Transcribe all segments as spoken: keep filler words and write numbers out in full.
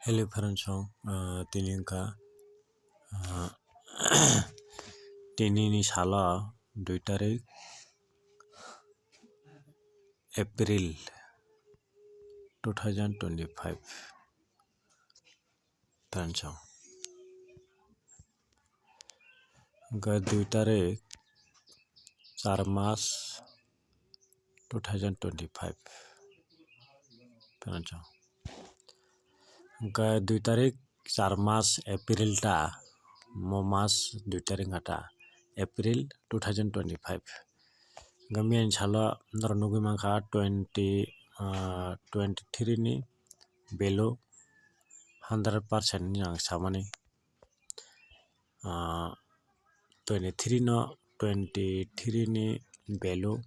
Hello friends, ah, tini wngkha, ah, tini ni salo dui tarik April two thousand twenty-five friends. Hwnkhe dui tarik char mas two thousand twenty-five. Friends, hwnkhe dui tarik char mas April ta, mo mas dui tarik wngkha ta, April two thousand twenty-five. Hwnkhe miyani salo norok nugwi mankha twenty, ah, twenty-three ni value hundred percent hinwi ang samani. Ah, twenty-three no, twenty-three ni value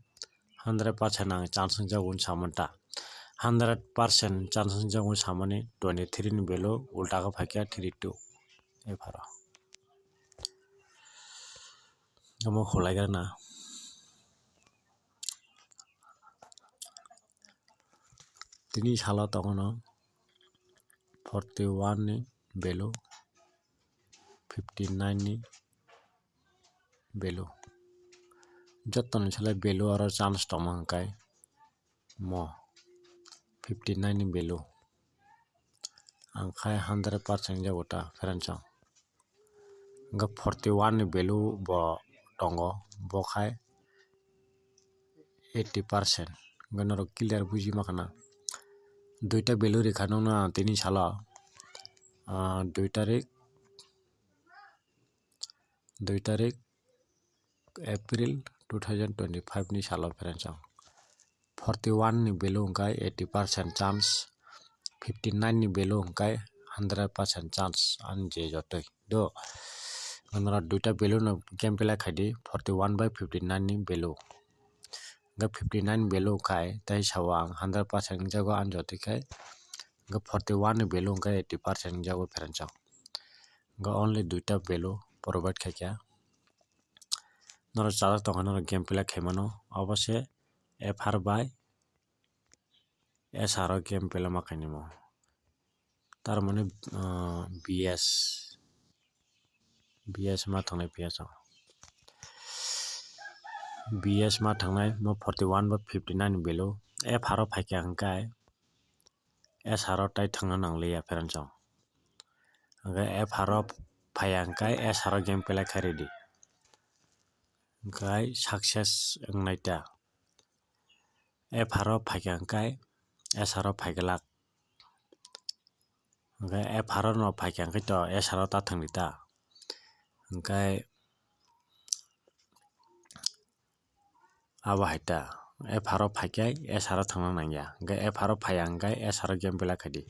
hundred percent ang chance wngjago hinwi samani ta. Hundred percent chance wngjago hinwi samani twenty-three ni value ulta khe phaikha three two. Epharo. Omo khulaigrana. Tini salo tongo no forty one ni value, fifty nine ni value. Jotoni salo value aro chance tongma hwnkhe mo fifty nine ni value. Ang khai hundred percent jago ta, friends. Hwnkhe forty one ni value bo tongo, bo khai eighty percent. Hwnkhe norok clear buji ma khana. Duita value rikha nokno ang tini salo, ah, dui tarik, dui tarik April two thousand twenty-five ni salo, friends. Forty one ni value hwnkhe eighty percent chance, fifty nine ni value hwnkhe hundred percent chance, ani je jotoi do. Norok duita value no game play khai di, forty one bai fifty nine ni value. Hwnkhe fifty nine value khai tei sao ang hundred percent wngjago ani jotoi khai. Hwnkhe forty one ni value hwnkhe eighty percent wngjago, friends. Hwnkhe only duita value provide khaikha. Norok chajak tongkha, norok game play khaimano, obo se F R bai S R o game play ma khainimo. Tar mane, ah, B S, B S ma thangnai P S o. B S ma thangnai mo forty one ba fifty nine value. F R o phaikha hwnkhe S R o tai thangna nangliya, friends. Hwnkhe F R o phaiya hwnkhe S R o game play khai ridi. Hwnkhe success wngnai ta. F R o phaikha hwnkhe S R o phaiglak. Hwnkhe F R o no phaikha hwnkhe to S R o ta thangdi ta. Hwnkhe abo hai ta, F R o phaikhe S R o thangna nangya. Hwnkhe F R o phaiya hwnkhe S R o game play khaidi.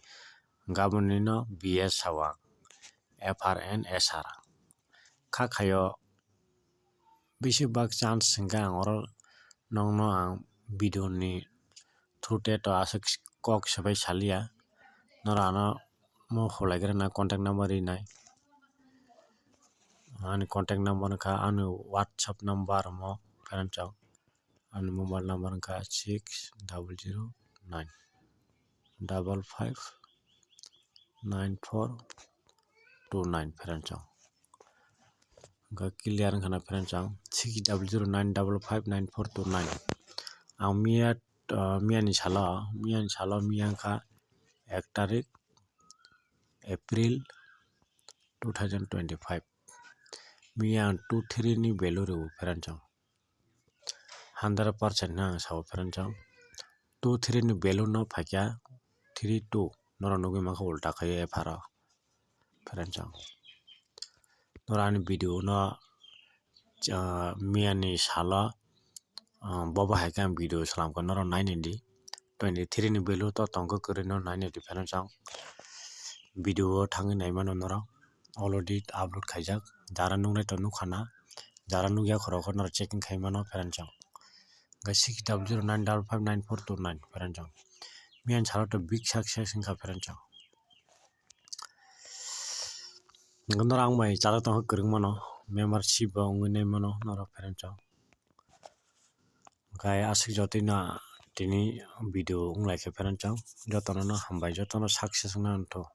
Hwnkhe aboni no B S sao ang, F R and S R. Kha khaio bisi bak chance hwnkhe ang oro nokno ang video ni through te to aswk kok swbai saliya. Norok ano mo khulaigrana contact number rinai. Ani contact number wngkha, ani WhatsApp number mo, friends. Ani mobile number wngkha six double zero nine double five nine four two nine, friends. Hwnkhe clear wngkha na, friends, ang six double zero nine double five nine four two nine. Ang miya, ah, miyani salo, miyani salo miya wngkha ek tarik April two thousand twenty-five. Miya ang two three ni value rw, friends, ang hundred percent no ang sao, friends, ang two three ni value no phaikha three two, norok nugwi mankha ulta khaio F R o, friends, ang norok ani video no, ah, miyani salo, ah, bobo hai khe ang video salam kha, norok nainai di. Twenty three ni value to tongkha kwrwi, no nainai di, friends, ang video o thangwi naimano norok already upload khaijak. Jara nuknai to nukha na, jara nukya khorok khe norok checking khaimano, friends, ang. Hwnkhe six double zero nine double five nine four two nine, friends, ang. Miyani salo to big success wngkha, friends, ang. Norok ang bai chajak tongkha kwrwngmano, membership bo wngwi naimano norok, friends, ang. Hwnkhe aswk jotoi no tini video wng lai khe, friends, ang. Jotono no hambai, jotono success wngna nangtho.